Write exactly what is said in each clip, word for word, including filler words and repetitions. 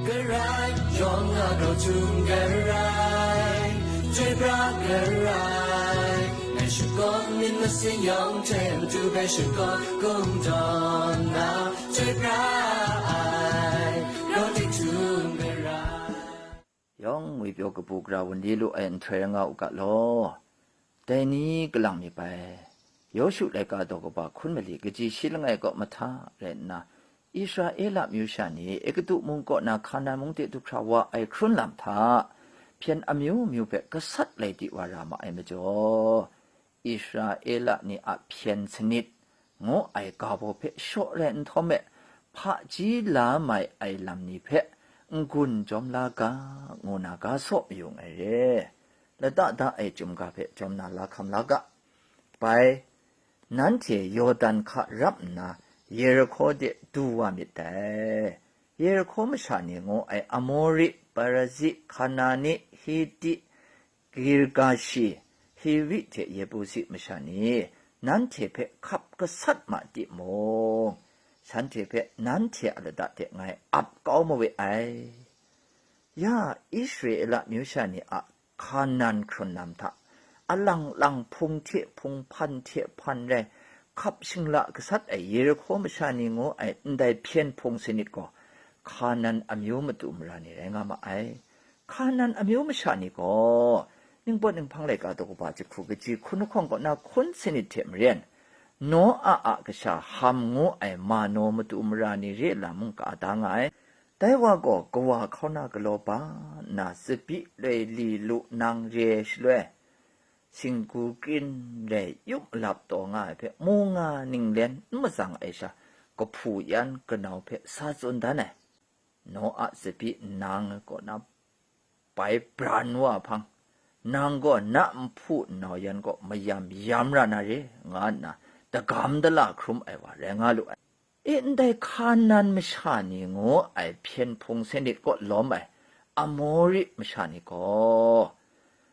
Karai, yawng a grau htum karai, chyoi pra karai, ngai shakawn myit masin yawng hte matu hpe shakawn kungdawn na, chyoi pra ai, grau htum karai. Yawng ngwipyaw kabu gara wunli lu ai nhtoi rai nga u ga law. Dai ni kalang myit bai, Yawshu laika daw kaba hkun mali kaji shi langai kaw mahta rai nna, Israela myu sha ni Egutu mung kaw na Hkanan mung de du hkra wa ai hkrun lam hta, hpyen amyu myu hpe gasat lai di wa ra ma ai majaw, Israela ni a hpyen sanit ngu ai ga baw hpe shaw rai nhtawm e, hpaji la mai ai lam ni hpe n-gun jawm la ga, ngu na ga saw mayung ai re. Lata da ai chyum ga hpe jawm na la hkam la ga. Bai, nanhte Yawdan hka rap nna, Yerihko de du wa myit dai. Yerihko masha ni ngu ai Amori, Perizi, Kanani, Hiti, Girgashi, Hiwi hte Yebusi masha ni, nanhte hpe hkap gasat ma timung, shanhte hpe nanhte a lata hte ngai ap kau mawe ai. Ya Israela myu sha ni a Hkanan hkrun lam hta, alang lang hpung hte hpung, hpan hte hpan rai, hkap shingla gasat ai Yerihko masha ni ngu ai ndai hpyen hpung sanit gaw, Hkanan amyu matu mara ni rai nga ma ai. Hkanan amyu masha ni gaw, Ningpawt Ninghpang laika daw kaba jahku kaji hkun lahkawng kaw na hkun sanit hte maren, Noa a kasha Ham ngu ai Mano matu mara ni re lam mung ka da nga ai. Dai wa gaw kawa hkauna galaw ba nna, tsabyi loi li lu nang re shaloi, singgu krin rai yup malap taw nga ai hpe, mu nga ninglen n matsang ai sha, kahpu yan kanau hpe sa tsun dan ai. Noa tsabyi nang kaw na bai bran wa hpang, nang gaw na nhpu nnau yan kaw mayam yam ra na re, nga nna dagam dala hkrum ai wa rai nga lu ai. E, ndai Hkanan masha ni ngu ai hpyen hpung sanit kaw lawm ai Amori masha ni gaw,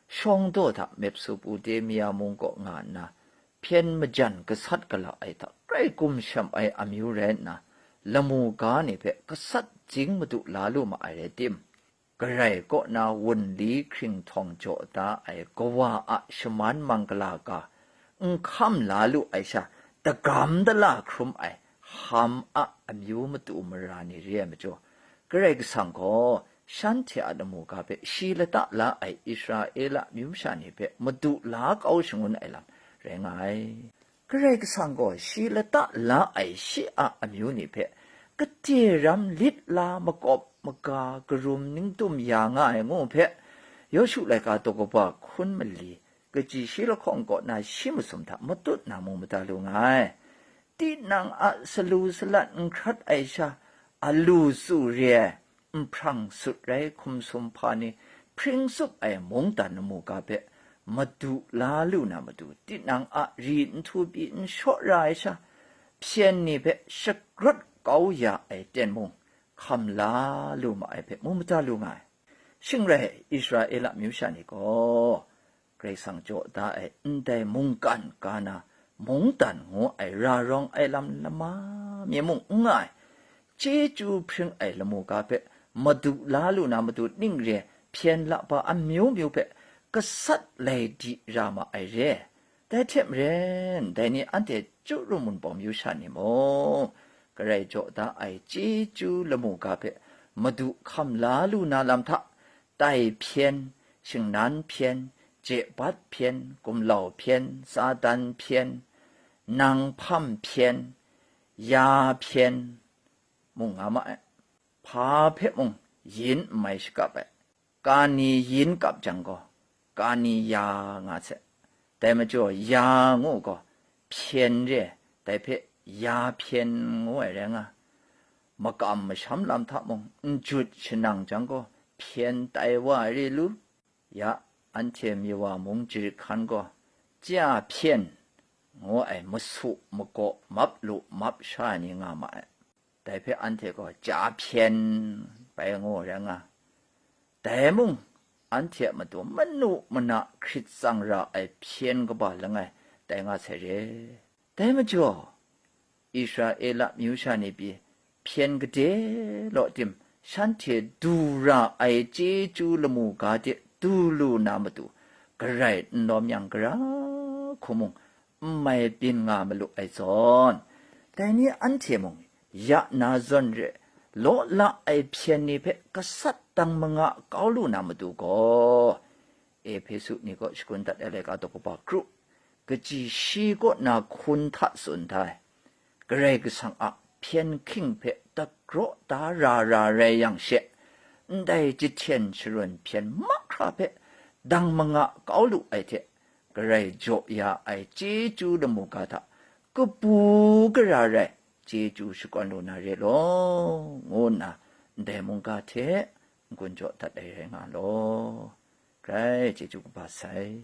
shawng daw hta Mesopotamia mung kaw nga nna, hpyen majan gasat gala ai hta grai gumshem ai amyu rai nna, lamu ga ni hpe gasat jing madu la lu ma ai rai tim, Karai kaw na wunli hkringhtawng jaw da ai Kawa a shaman manggala ga n hkam la lu ai sha, dagam dala hkrum ai Ham a amyu matu mara ni re ai majaw, Karai Kasang gaw shanhte a lamu ga hpe shi lata la ai Israela myu masha ni hpe madu la kau shangun ai lam rai nga ai. Karai Kasang gaw shi lata la ai shi a amyu ni hpe, gade ram lit la makawp maga karum ningtum ya nga ai ngu hpe, Yawshu laika daw kaba hkun mali, kaji shi lahkawng kaw na shi masum hta matut na mung mada lu nga ai. Tinang a salu salat n hkrat ai sha, alu tsu re ai, nhprang sut rai hkum sum hpa ni hpring tsup ai mungdan lamu ga hpe madu la lu na matu, tinang a ri nhtu pyi n shaw ra ai sha, hpyen ni hpe shagrawt kau ya ai ten mung, hkam la lu ma ai hpe mu mada lu nga ai. Shing rai, Israela myu sha ni gaw, Karai Kasang jaw da ai ndai mungkan ga na, mungdan ngu ai ra rawng ai lam lama mi mung n nga ai, chyeju hpring ai lamu ga hpe madu la lu na matu ning re hpyen laba amyu myu hpe gasat lai di ra ma ai re. Dai hte maren, dai ni anhte chyu ru mun pawng myu sha ni mung, Karai jaw da ai chyeju lamu ga hpe madu hkam la lu na lam hta, tai hpyen, shingnan hpyen, jebat hpyen, gumlau hpyen, Satan hpyen, nang hpam hpyen, ya hpyen, mung nga ma ai. Hpa hpe mung yin n mai shakap ai. Kani yin kap jang gaw, kani ya nga se. Dai majaw ya ngu gaw, hpyen re, dai hpe ya hpyen ngu ai rai nga. Makam masham lam hta mung, n jut shanang jang gaw, hpyen tai wa ai re lu. Ya, anhte mi wa mung jarit hkan gaw, chya hpyen ngu ai masu magaw map lu map sha ai ni nga ma ai. Dai hpe anhte gaw chya hpyen bai ngu rai nga. Dai mung, anhte a matu manu mana hkrit tsang ra ai hpyen kaba langai tai nga sai re. Dai majaw, Israela myu sha ni pyi hpyen gade law tim, shanhte du ra ai chyeju lamu ga de du lu na matu, garai n lawm yang gara hku mung n mai byin nga malu ai zawn, dai ni anhte mung ya na zawn re law la ai hpyen ni hpe gasat dang manga kau lu na matu gaw, Ehpesu ni kaw shakun dat ai laika daw kaba kru, kaji shi kaw na hkun hta tsun da ai, Karai Kasang a hpyen hking hpe dagraw da ra ra rai yang she, ndai jahten sharawn hpyen mahkra hpe dang manga kau lu ai hte, Karai jaw ya ai chyeju lamu ga hta kabu gara rai chyeju shakawn lu na re law, ngu nna ndai mungga hte n-gun jaw dat ai rai nga law. Grai chyeju kaba sai.